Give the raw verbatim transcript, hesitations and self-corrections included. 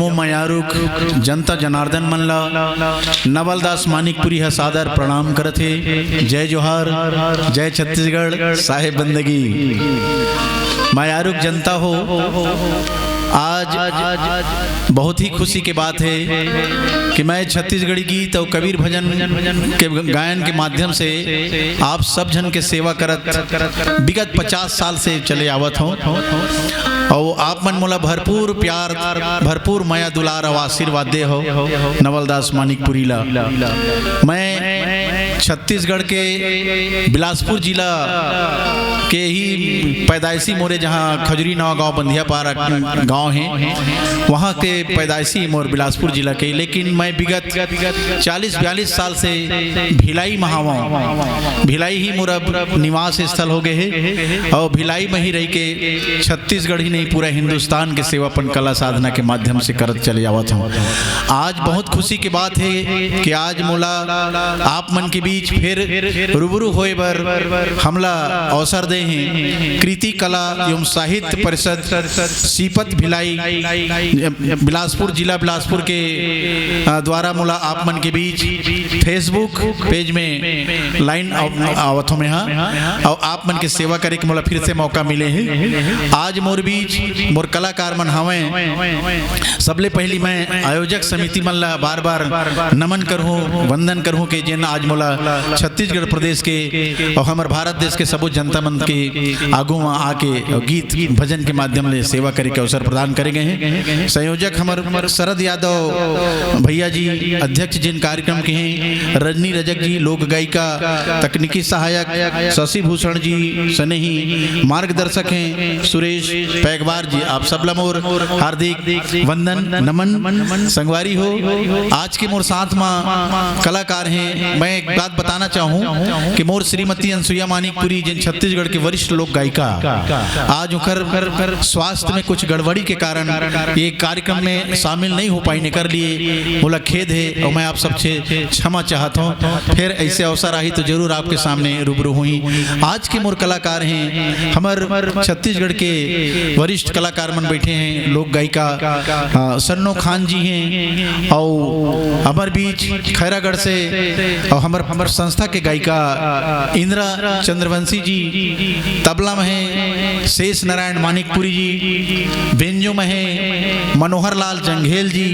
जम्मो मयारुक जनता जनार्दन मन ला नवलदास मानिकपुरी ह सादर प्रणाम करत हे। जय जोहार, जय छत्तीसगढ़, साहेब बंदगी। मयारुक जनता हो, आज बहुत ही खुशी के बात हे कि मैं छत्तीसगढ़ी गीत अउ कबीर भजन के गायन के माध्यम से आप सब झन के सेवा करत विगत पचास साल से चले आवत हौं। अउ आप मन मोला भरपूर प्यार, भरपूर मया दुलार अउ आशीर्वाद दे हव नवलदास मानिकपुरी ला। मैं छत्तीसगढ़ के बिलासपुर जिला के ही पैदाइशी मोरे, जहाँ खजुरी नवा गांव, बंधियापारा गांव हे, वहाँ के पैदाइशी मोर बिलासपुर जिला के, लेकिन मैं विगत चालीस बयालीस साल से भिलाई म हावंव। भिलाई ही मोर अब निवास स्थल हो गए हे अउ भिलाई म ही रह के छत्तीसगढ़ ही नहीं, पूरा हिंदुस्तान के सेवा अपन कला साधना के माध्यम से करत चले आवत हौं। आज बहुत खुशी के बात हे कि आज मोला आप मन के बीच फिर रूबरू होए बर हमला अवसर दे हे कृति कला एवं साहित्य परिषद सीपत भिलाई, बिलासपुर, जिला बिलासपुर के, अ, द्वारा मोला आप मन के बीच Facebook पेज में लाइन आव-, आवत हौं मैं हा, अउ आप मन के सेवा करे के मोला फिर से मौका मिले हे। आज मोर बीच मोर कलाकार मन हवंय। सबले पहली मैं आयोजक समिति मन ला बार-बार नमन करहूँ, वंदन करहूँ कि जेन आज मोला छत्तीसगढ़ प्रदेश के अउ हमर भारत देश के सबो जनता मन के आगू म आके गीत भजन के माध्यम ले सेवा करे के अवसर प्रदान करे गए हे। संयोजक हमर शरद यादव भैया जी, अध्यक्ष जेन कार्यक्रम के हे, रजनी रजक जी लोक गायिका, तकनीकी सहायक शशि भूषण जी सनेही, मार्गदर्शक हे सुरेश पैगवार जी, आप सबला मोर हार्दिक वंदन नमन। संगवारी हो, आज के मोर साथ म कलाकार हे। मैं एक बात बताना चाहूँ कि मोर श्रीमती अनसुईया मानिकपुरी, जेन छत्तीसगढ़ के वरिष्ठ लोक गायिका, आज ओकर स्वास्थ्य में कुछ गड़बड़ी के कारण ये कार्यक्रम में शामिल नहीं हो पाइन, एकर लिए मोला खेद हे अउ मैं आप सबसे क्षमा चाहत हौं। फिर ऐसे अवसर आही तो जरूर आपके सामने रूबरू होही। आज के मोर कलाकार हे हमर छत्तीसगढ़ के वरिष्ठ कलाकार मन बैठे हे, लोक गायिका, अ, सन्नो खान जी हे अउ हमर बीच खैरागढ़ से अउ हमर, हमर संस्था के गायिका इंदिरा चंद्रवंशी जी, तबला म हे शेष नारायण मानिकपुरी जी, बेंजो म हे मनोहर लाल जंघेल जी,